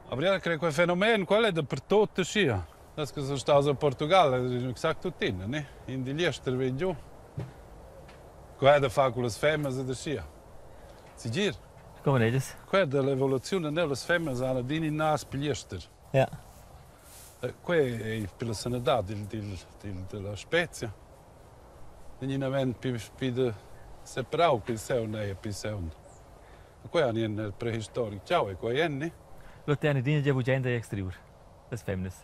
Aber ja, credo quel fenomen, quel è dapertut aschia. Das che sono stato a Portugal, è exact tuttina, ne? In digl ester vegn giù. Quella è da far con las femnas ed aschia. Segir. Come ellas? Quella dell'evoluzione nelle femnas hanno adina in nas pigl ester. Ja. Quei ei per la sanadad dil, dil, dil, della spezia. Vegn avend pi, pi de separau pil seun ei e pil seun. Quei han in prehistoric ciao e quei enni. Lo te han adina gia bugen da exteriur, las femnas.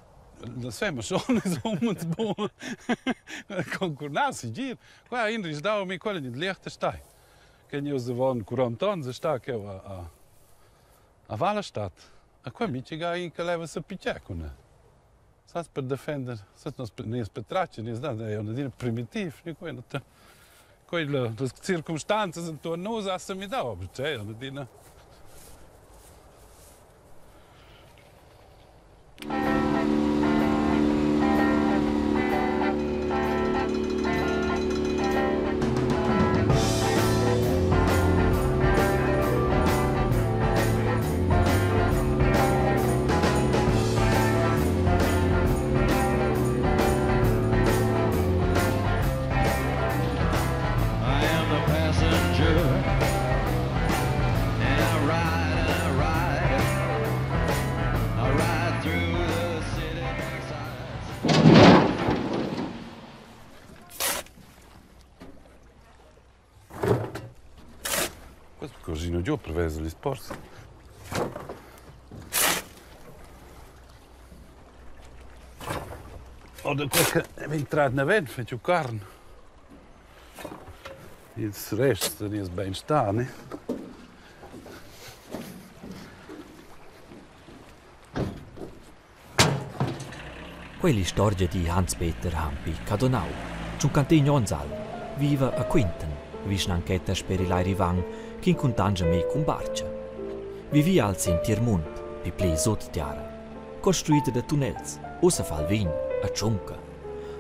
Las femnas schon ils umens buc. Concurnar segir. Qua ha Indris dau mi quella in Liechtenstein. Che gnius avon 40 onns e sta cheu a, a, a Walenstadt. A qua mintga in che leva sepigliar cun el. Sas per defender, sas nos nies patratg, nies dat ei adina primitiv, ni quei quei las circumstanzas entuorn nus ha semidau, aber tgei adina. Questo cosino giù per vedere gli sport. Oder quel che è entrato navent fece carn. Ils rests da nies beinstar, ne? Quei l'istorgia di Hans-Peter Hampi Cadonau, tschuncantin onns al, viva a Quinten, vischnanchetta sper il Lai Rivang ch'in cuntanscha mei cun barcha. Vivi al sentir mund, pi pli sut tiara, construida da tunnels, ussa fa il vin a tschunca.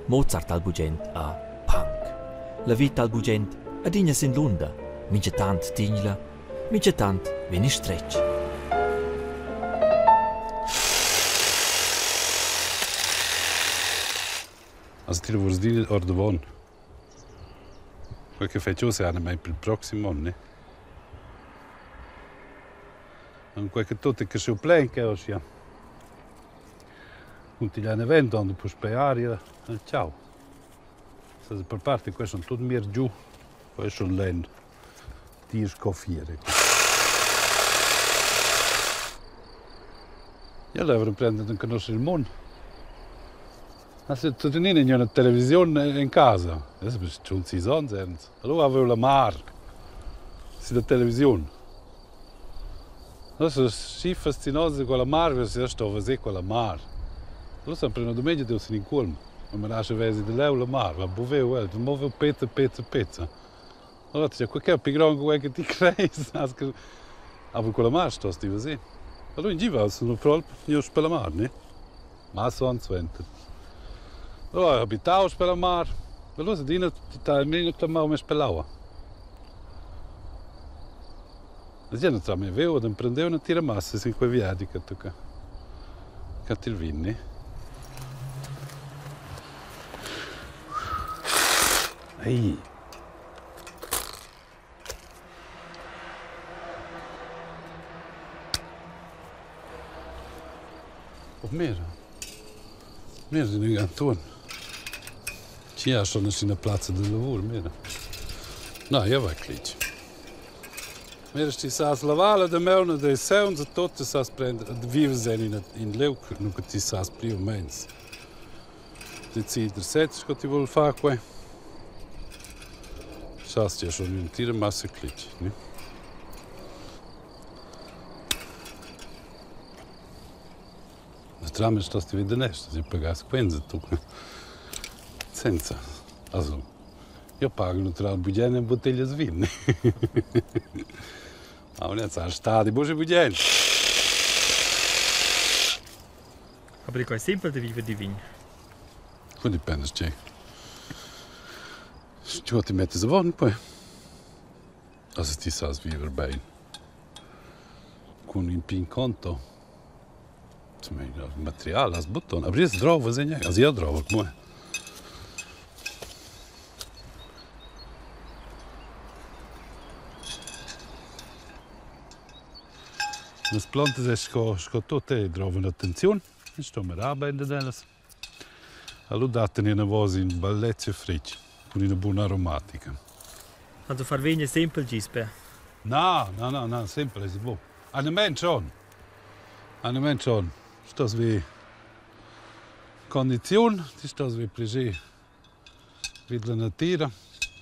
Mozart al bugent a punk. La vita al bugent adina sin l'unda, mintgatant tigla, mintgatant vegni stretg. Also ti lavurs dir ordavon. Quel che fetsch ussa è mai per il proxim onn, ne? En quel che tut è cresciu plein che aschia. Cun igl event han puspei aria e ciao. Se per parte questo sono tut mir giù, questo è len tier scoffiere. Io levo prendere a conoscere il mondo. Also tuttenina in una televisione in casa. Das ist schon 6 onns. Allora avevo la mar sulla televisione. Adesso schi fascinosa quella mar, se sto a vedere quella mar. Allora sempre una domenica devo in colm. Ma mi lascia vedere di leu la mar, va boveu el, muove pezza, pezza, pezza. Allora dice, quel che è più grande quel che ti crei, Aber quella mar sto sti così. Allora in giva sono proprio io per la mar, ne? Ma sono suenter. Allora abitau per la mar. Allora adina ti clamau me per l'aua. Sia non sa me veu ad emprender una tira massa sin quei viadi che tocca che til vinni. Ei. Och mera. Mera sin Anton. Ci ha schon ina plazza da lavur, mira. Na, io va clic. Mira, ti sas lavar la damaun da seuns e tot ti sas prender vives en in in leu nu che ti sas pli o meins. Decider sez sco ti vul far quei. Sas ti schon un'entira massa clic, ne? Naturalmente stos ti wieder nest, ti pagas quenza tu. Senza. Also, io pago natural bugen in bottiglias vin. Aber jetzt stadi buca bugen. Aber è simpel da viver di vin. Quei dipende tgei. Sche ti mettes avon poi. Also ti sas viver bein. Cun in pign conto. Material as button. Aber jes drova segna, also io drova come. Las plantas es sco sco tuot drovan attenziun, e sto mirar bain dad ellas. Allura dattan inavos ün bellezia fritg cun üna buna aromatica. Also far vegna sempel gisper. Na, na, na, na, sempel es buc. Almain schon. Almain schon. Stos vi condiziun, ti stos vi plascher vid la natira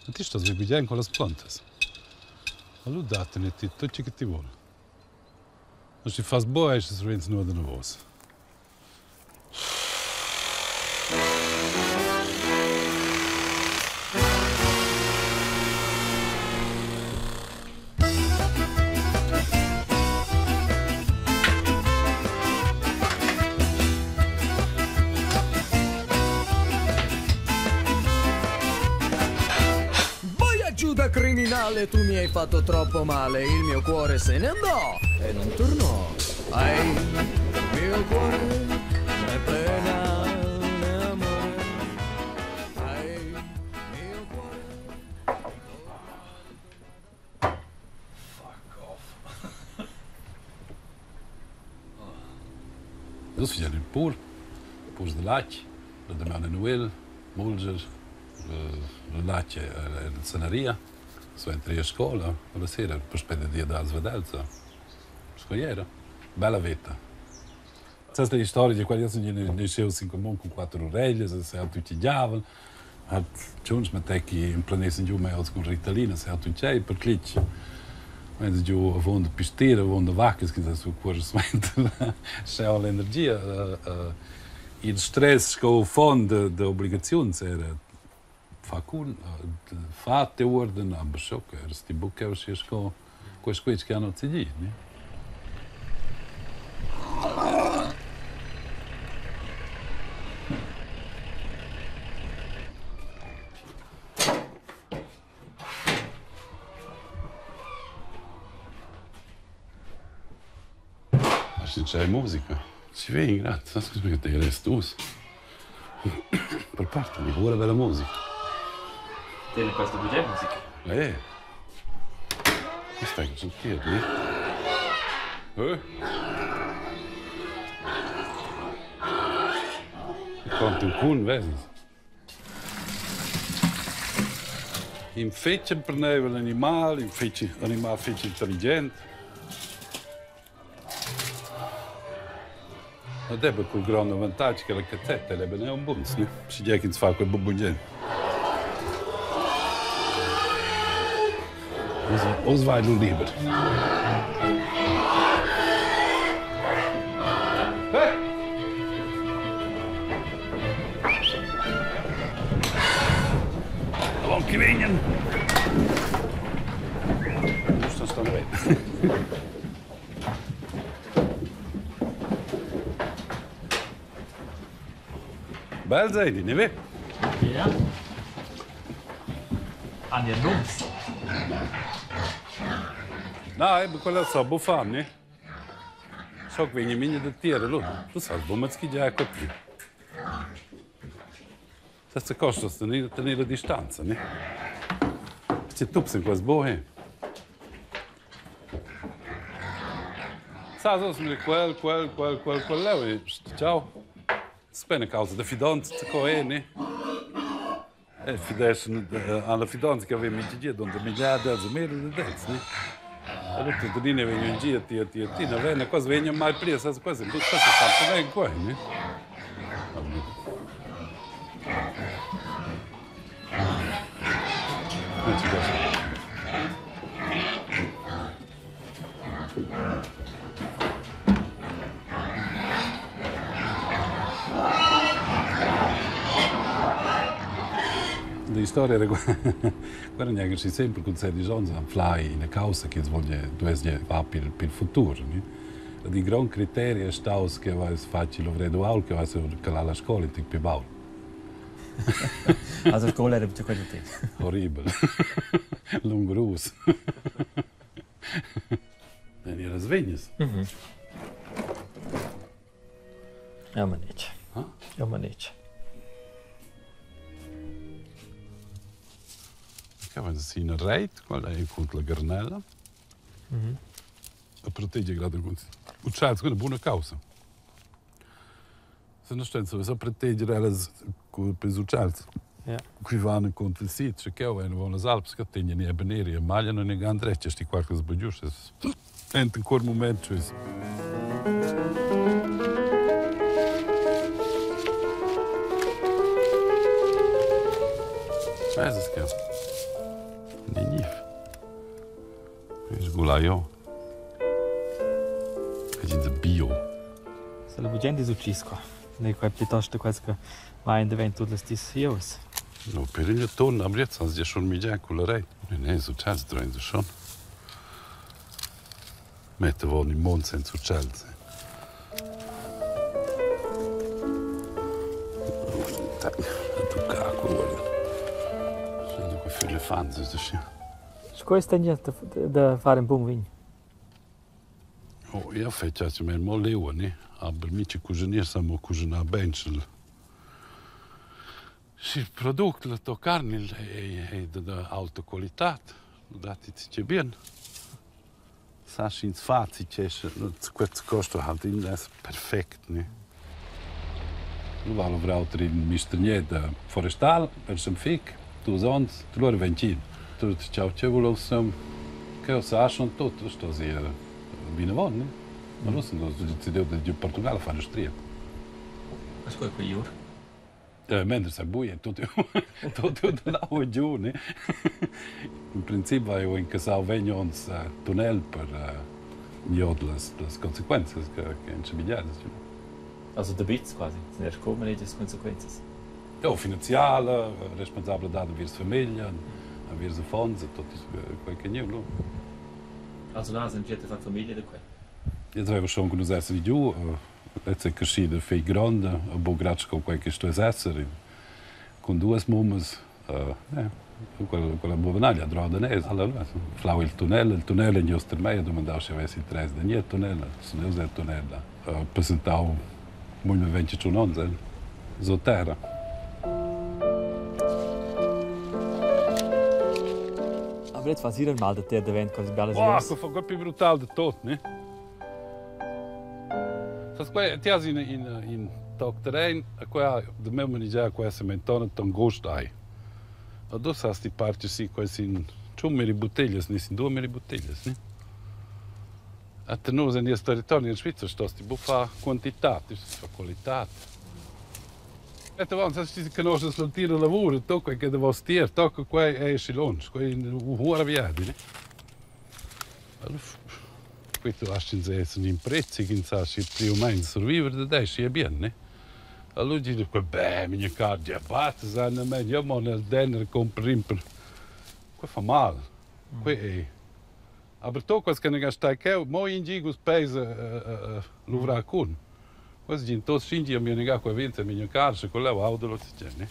e ti stos vi bugen con las plantas. Allura dattan ti tut che ti vuol. E schi fas buc, esches ruins nuot anavos. Boia giù da criminale, tu mi hai fatto troppo male, il mio cuore se ne andò e non tornò. Ai, mio cuore è pena di amore. Ai, mio cuore. Fuck off. Nus fagian ün pur, purs da latg, la damaun a Noel, mulger, la latg en sanaria, suenter ir a scola, la sera puspè da dir dals vadels. Sco era. Bella veta. Questa storia di quella io sono nasciuto in comune con quattro oreglias, e se tutti giavan. Hat giuns ma che in planessen giù mai als con Ritalina, se hat un tgei per clic. Wenn giù avon de pistera, avon de vacas, che su cuor suenter schau l'energia. Il stress sco fond de, de obligaziuns era fa cun fate uorden, aber schon, era sti buc sco quest quets che hanno zigi, ne? C'è musica. Si vegn, grazie. Scusa che te restus. Per parte mi vuole bella musica. Tiene questa bugia musica? Eh. Questa è sentire, ne? Eh? Quanto un cun, vedi? In fetg emperneivel animal, in fetg animal fetg intelligent. Ed è cul grond avantatg che la cazzetta è ben un buns, ne? Schi gie ch'ins fa quei buc bugen. Oz vai lu liber. Hey! Avon che vegnan. Giusto stanno bene. Bel seidi, ne ve? Ja. Anja nums. Na, eben quella so buffar, ne? So che vegni miglia da tira, lu. Tu sai, bomaz chi già qua più. Senza costo tenere, tenere la distanza, ne? Se tu in quas bohe. Sa, so sono quel, quel, quel, quel, quel, leu e ciao. Spena causa da fidanza, co è, ne? E fidessen alla fidanza che aveva minchia donde migliaia de mele de dez, ne? Allora tu ne vengono in giro, ti, ti, ti, non viene quasi vengono mai prima, sa quasi, questo fatto bene qua, ne? Non ci piace. La historia era guarda neanche si sempre con 16 anni anflai ina causa che voglia duess va per per futur, ne? Di gran criterio è staus che vais facci luvrer aul che vais calar la scola in tic più baul. Also scola era tutto quello te. Horribel. Lungurus. Era svegnas. Ja, ma nicht. Ha? Ja, ma nicht. Che va si in reit, quella è contro la garnella. A protegge grado uccelli, quella è una buona causa. Se non sto so proteggere elas per gli uccelli. Ja. Qui vanno contro il sito, che vanno le Alpi, che tengono i beneri, e magliano ne gandrecce, sti qualche sbagliusse. Ent in quel momento. Weiß es che. Ni nif. Sgulaio. È bio. Se la gente su cisco. Ne quai piuttosto quasi che mai diventa tutte le stesse io. No, per il ton, aber jetzt hast du ja schon mit con la rete. Ne, so c'è, drin schon. Mette von im Mond senza uccelli. Tu cacco, guarda. Sono quei elefanti, sì. Sco è da fare un buon vino? Oh, io faccio me mo leu, ne? Aber mi ci cucinare siamo cucinare bene. Il prodotto, la tua carne è di alta qualità, dati ci bene. Sa ins fazi c'è, questo costo halt in è perfekt, ne? Nu va lavorare in misternier da forestal per sem fic, tu sons, tu loro vencin. Tu ciao ce volevo sem che sa schon tutto, sto si bine von, ne? Ma non sono deciso di Portugal fare stria. Ma scusa, qui ur. Mentre se buia tutto tutto da giù, ne? In principio io in casau vegnons tunnel per uh, le conseguenze che in bigliadas. Also der Bitz quasi. Sind erst gekommen, nicht die Konsequenzen. Ja, finanziale, responsabilità vers famiglia, vers fonds, tutto quel che ne no. Also là sind wir famiglia da qua. Io avevo schon conosciuto di giù, è cresciuto fei grande, a bo grazie con quel che sto essere, con due mammas, quella buona droga allora, flau il tunnel in giusto me, domandavo se avessi interesse da niente tunnel, sono io il tunnel, presentavo molto 21 anni, so terra. Aber jetzt was ihr mal der der Event quasi belles. Wow, fa proprio brutal de tot, ne? Sas qua ti has in toc terrain, a qua de meu manager qua se mentona ton gost ai. A do sas ti parti si qua sin 100 bottiglias, ne sin 2000 bottiglias, ne? A te no in territorio in Svizzera sto sti buffa quantità, ti fa qualità. E te van sas ti conosci l'antino lavoro, tocca che devo stier, tocca qua è silons, qua in ora viadi, ne? Allora, questo lascia in in prezzi che sa si più o meno survivere da adesso è bene, ne? Allora dico, beh, mia cara, basta, sai, me, io mo nel denner compro per. Qua fa mal. Qua è. Aber to quas che ne stai che mo in gigus pesa luvra con. Quasi gin tos scingi a mia nega qua vince mia cara, con la auto lo si c'è, ne?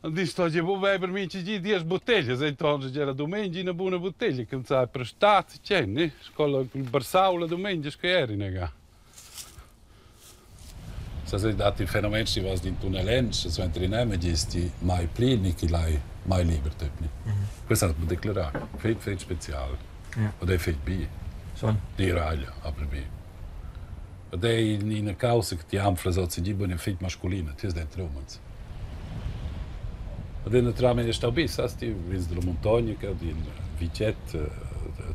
Dice sto bo per mi ci di 10 bottiglie, então era domenica una buona bottiglia che non sa prestati c'è, ne? Scola il Barsaula domenica che eri nega. Sa se dati il fenomeno si vas din tunnel so entri in sti mai pli che lai mai liber ne. Questo è declarare, fet fet speciale. Ja. Ed è fet bi. Schon. Di raglia, aber bi. Ed è in una causa che ti anfla so si di fet masculina, ti è dentro umans. Ed è naturalmente sta bi, sa sti vis della montagna che di Vicet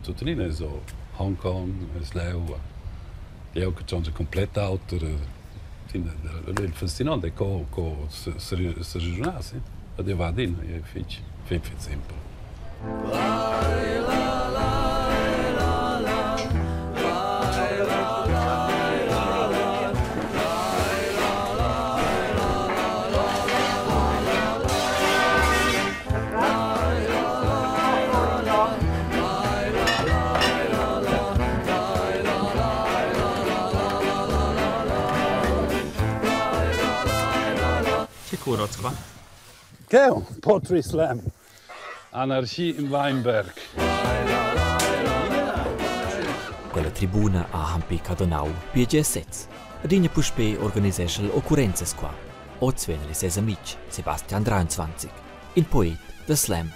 tutto so Hong Kong, Sleu. Io che c'è un completo auto il fascinante co se se regionale, Ed è va din, è fetch, fetch fetch simple. Che curoz qua? Gell, Pottery Slam. Anarchie im Weinberg. Quella tribuna a Hampi Cadonau PG sez. Adina puspè organisescha el occurrenzas qua. Oz vegn el e ses amitg Sebastian 23, in poet da slam.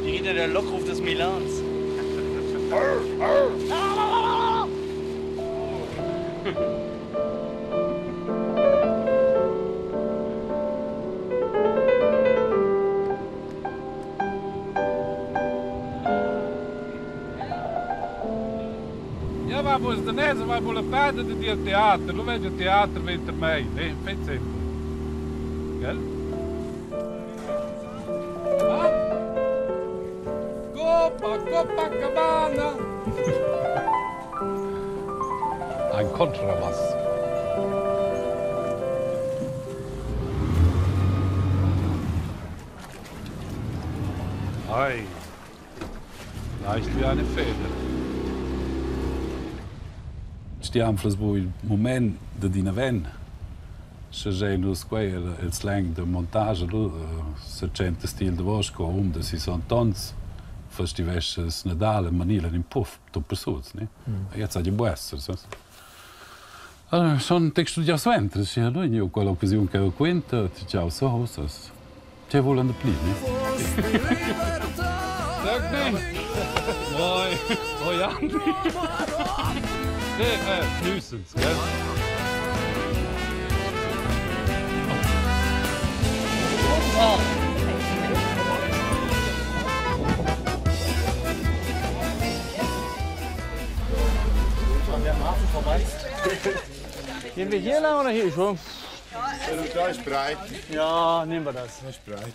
Wie geht denn der Lockruf des Milans? Ja, va vos danès, va la pena de dir teater, lu veggia teater venter mei, ne, fetg sempel. Gell? Ah? Copa, Copacabana! Ein Kontrabass. Ei, leicht wie eine Feder. Sti anflas bu il moment da d'ina ven. Sche jei nus quei il slang de montage lu se tschenta stil de vos co um de 60 ons festivesches Nadal en Manila in puff tu persuls, ne? Jetzt ha bu esser, sa. Allora, schon te studiar suenter, sche lu io quella occasione che ho quinta, ti ciao so hosas. Che volan de pli, ne? Sag nicht. Moi, moi Andi. Nee, Nuisance, gell? Am Hafen vorbei. Gehen wir hier lang oder hier? Schon? Da ist breit. Ja, nehmen wir das. Das ist breit.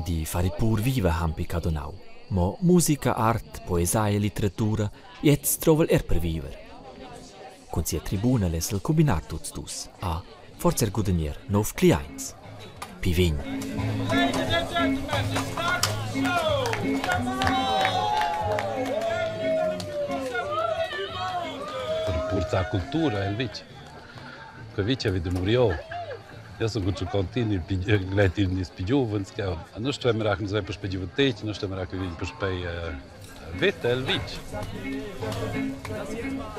Di far il pur viva Hampi Cadonau. Mo musica, art, poesia e litteratura jetzt trovel er per viver. Cun sia tribuna less el combinar tuts dus. A forse er gudagner nov clients. Pi vegn. Ladies and gentlemen, start the show! Per portar cultura el vitg. Que vitg aveva muriò. Io sono con continui gletti ils più giovens che noi stiamo anche sempre per divertirci, noi stiamo anche per per vita el vitg.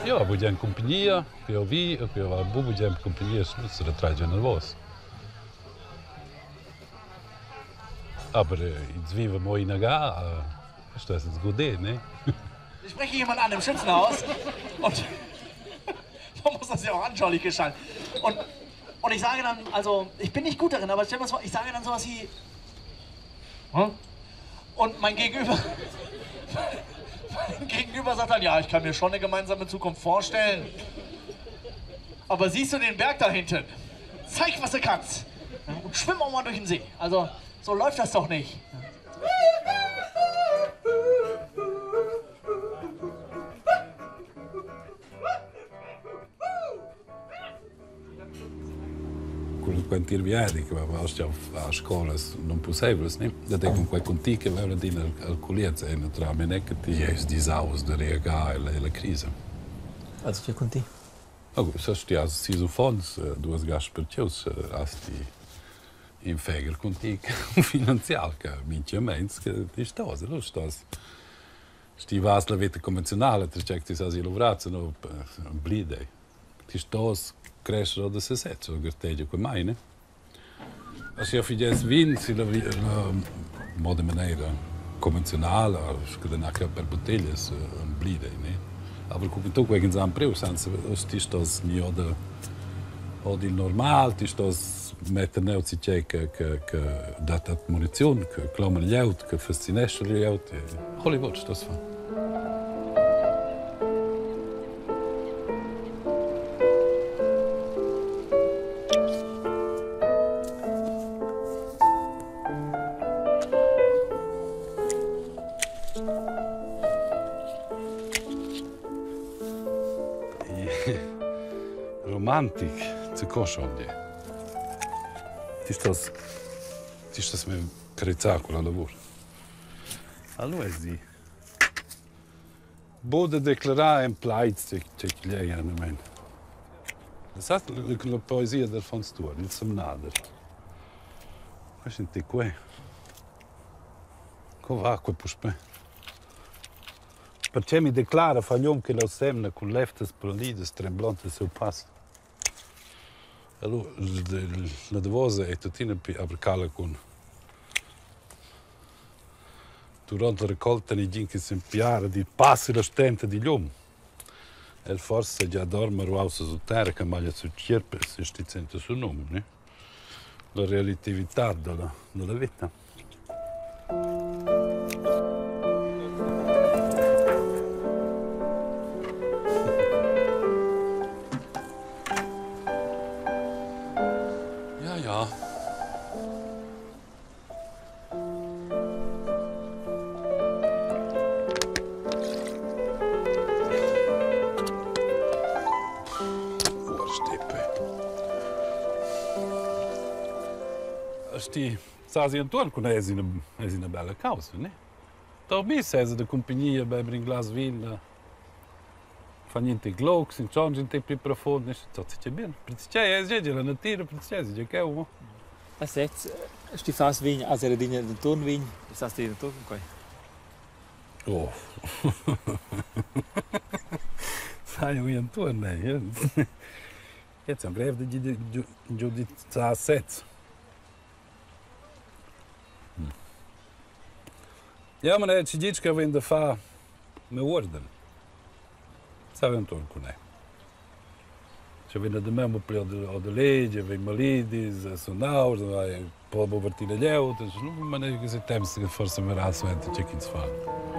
Ja, vogliamo compagnia, che io vi, che io va bu vogliamo compagnia, non se la trae nervos. Aber jetzt vive mo in ga, questo è gode, ne? Ich spreche jemand an im Schützenhaus und man muss das ja auch anschaulich gestalten. Und ich sage dann, also ich bin nicht gut darin, aber stell dir vor, ich sage dann sowas wie. Hm? Und mein Gegenüber sagt dann, ja, ich kann mir schon eine gemeinsame Zukunft vorstellen. Aber siehst du den Berg da hinten? Zeig, was du kannst. Und schwimm auch mal durch den See. Also, so läuft das doch nicht. Con quel viadi che va a scuola non possibile, ne? Da te con quel conti che aveva din al, al culiez e naturalmente che ti es disaus de reagar alla, alla crisi. Also che conti? Oh, sa sti as si fons duas gas per tius asti in feger conti finanzial che minchia mens che ti stos, lo stos. Sti vas la vita convenzionale, ti check ti sa si lavorazzo no blide. Ti stos crescere da se setzo, gerteggio quei mai, ne? Se io figlies vin, si la, la moda maniera convenzionale, scudanacca per bottiglias, un blide, ne? Aber gucken tu quei ganz preu, senza ti stos ni oder oder il normal, ti stos metter neu si c'è che dat at munizion, che claman gli aut, che fascinesce gli aut. Hollywood stos fa. Romantik zu košovnje. Ti što ti što sme kreca con la lavur. Allora è Bode declarar en plaids che che lei men. Sa la poesia del Fons Tuor, il semnader. Questo è qua. Co va qua puspè? Perché mi declara faglion che lo semna cun leftas prolidas tremblonte seu pass. Allora, la davosa è tuttina aber cun durante la raccolta negin che s'empiara di passi la stenta di l'um. El forse già dorme ruausa su terra che maglia su cirpe se sti sente su nome, ne? La relatività della vita. Ja, ja. Sti sasi intorno con es una bella causa, ne? Da mi sesa da compagnia beber in glas vin, fa niente gloks, in change in più profondo, ne? So si bene. Perché è già la natura, perché è che è A sez, sti fas vin, a sera digna d'intorn vin, sas ti d'intorn con quei? Oh. Sai, io intorno, ne? Jetzt am breve di giudizia sez. Ja, ma ne ci dice che vende fa me orden. Sai intorno con lei. Ci vende de me un po' de legge, vem malidis, sonaus, vai po bovertina leuta, non ma ne che se temps che forse me raso ente c'è chi fa.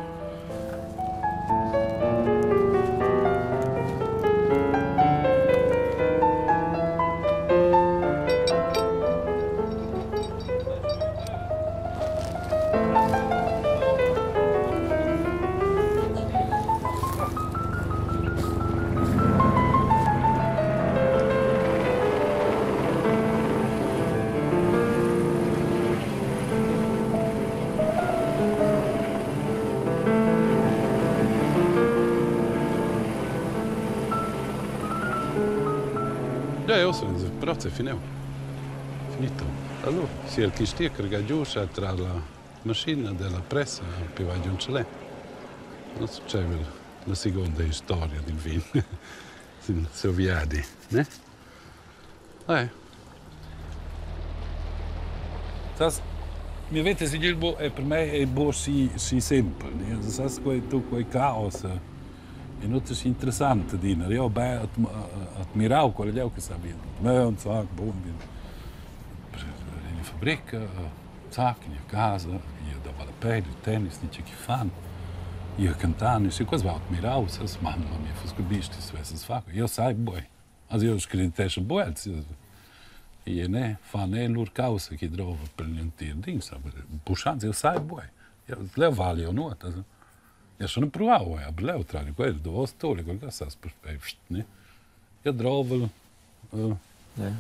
Ja, io sono però è finito. Finito. Allora, si è chi stia che giù tra la macchina della pressa più va giù ce l'è. Non succede la seconda storia del film. Se viadi, ne? Eh. Das mi avete si bo è per me è bo si si semple, ne? Das quei tu quei caos. E non è interessante dire, io beh admiravo quello che sabia. Me und sag boom in fabbrica, zac, in casa, io davo la pelle, il tennis, non c'è chi fa. Io cantavo, io quasi admiravo, se mamma mia, fosse visto, se avesse fatto. Io sai, boy. Also io scritto boy, io ne fa ne lur causa che trovo per niente ding, aber Buschanz, io sai, boy. Io leo vale o no, also. Ja schon provato, aber leo tra quello, dove sto, quel che sa, ne? Io trovo Ja.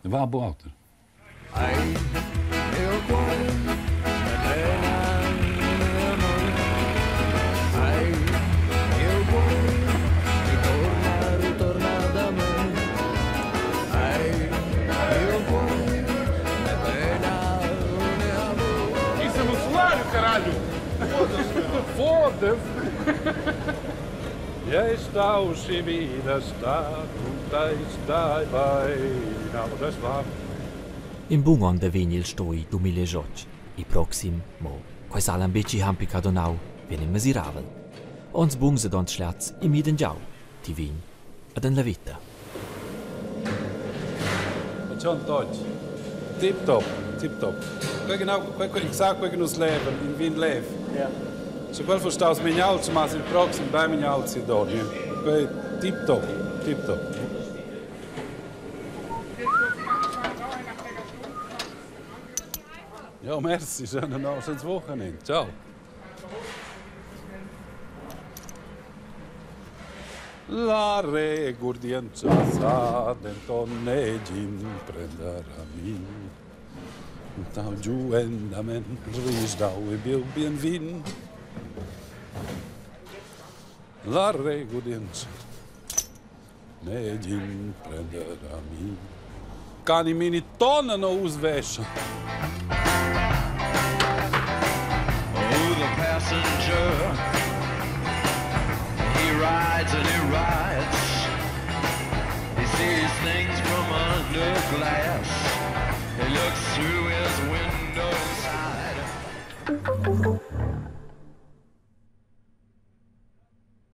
Va bo auto. Ai, mio cuore, né pena né amore. Ai, mio cuore, ritorna, ritorna da me. Ai, mio cuore, né pena né amore. Isso é meu salário, caralho! Foda-se! Ja está o chimida está, está vai, na das va. In bun on de vegn il stoi 2008, i proxim mo. Quai salan beci hampi cadonau, vegn mesiravel. Ons bungs ed ons schlatz i miden giau, ti vegn ad en la vita. Facciamo Deutsch. Tip top, tip top. Quel genau, quel ich sag, quel nus leben, in Wien lev. Ja. Se quel fosse staus mignal, ma il proxim bei mignal si do, ne? Quel tip top, tip top. Ja, merci, schönen Abend, schönes Wochenende. Ciao. La regurdienza sa denton gin prender a min. Tau giù endamen, risdau e bil bien vin. La regurdienza. Negin prender a mi. Cani mini tona no us vescha. Oh, the passenger, he rides and he rides. He sees things from under glass. He looks through his window inside.